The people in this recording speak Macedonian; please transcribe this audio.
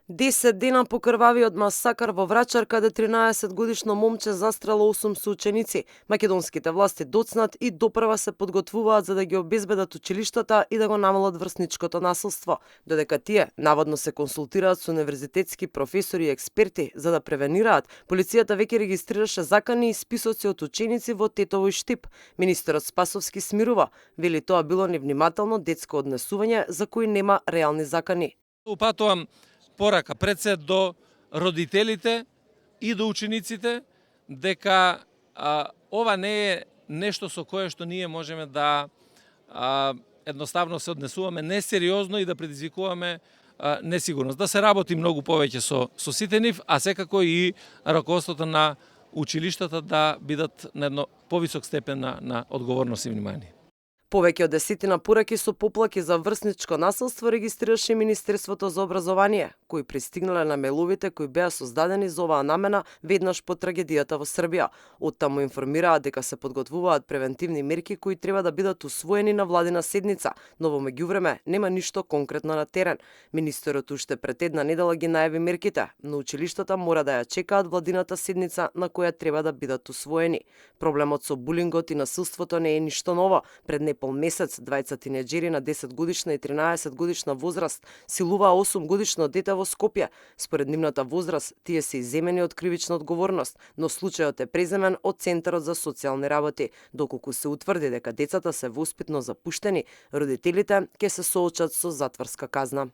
10 дена по крвавиот масакар во Врачар, каде 13-годишно момче застрело 8 соученици, македонските власти доцнат и допрва се подготвуваат за да ги обезбедат училиштата и да го намалат врсничкото насилство, додека тие наводно се консултираат со универзитетски професори и експерти за да превенираат. Полицијата веќе регистрираше закани и списоци од ученици во Тетово и Штип. Министерот Спасовски смирува, вели тоа било невнимателно детско однесување за кои нема реални закани. Упатувам порака пред се до родителите и до учениците дека ова не е нешто со кое што ние можеме да едноставно се однесуваме несериозно и да предизвикуваме несигурност. Да се работи многу повеќе со сите нив, а секако и раководството на училиштата да бидат на едно повисок степен на одговорност и внимание. Повеќе од 10 пораки со поплаки за врсничко насилство регистрираше Министерството за образование, кои пристигнале на меловите кои беа создадени за оваа намена веднаш по трагедијата во Србија. Оттаму информираат дека се подготвуваат превентивни мерки кои треба да бидат усвоени на владина седница, но во меѓувреме нема ништо конкретно на терен. Министерот уште пред една недела ги најави мерките, но училиштата мора да ја чекаат владината седница на која треба да бидат усвоени. Проблемот со булингот и насилството не е ништо ново. Пред пол месец двајца тинеџери на 10 годишна и 13 годишна возраст силуваа 8 годишно дете во Скопје. Според нивната возраст, тие се изземени од кривична одговорност, но случајот е преземен од Центарот за социјални работи. Доколку се утврди дека децата се воспитно запуштени, родителите ќе се соочат со затворска казна.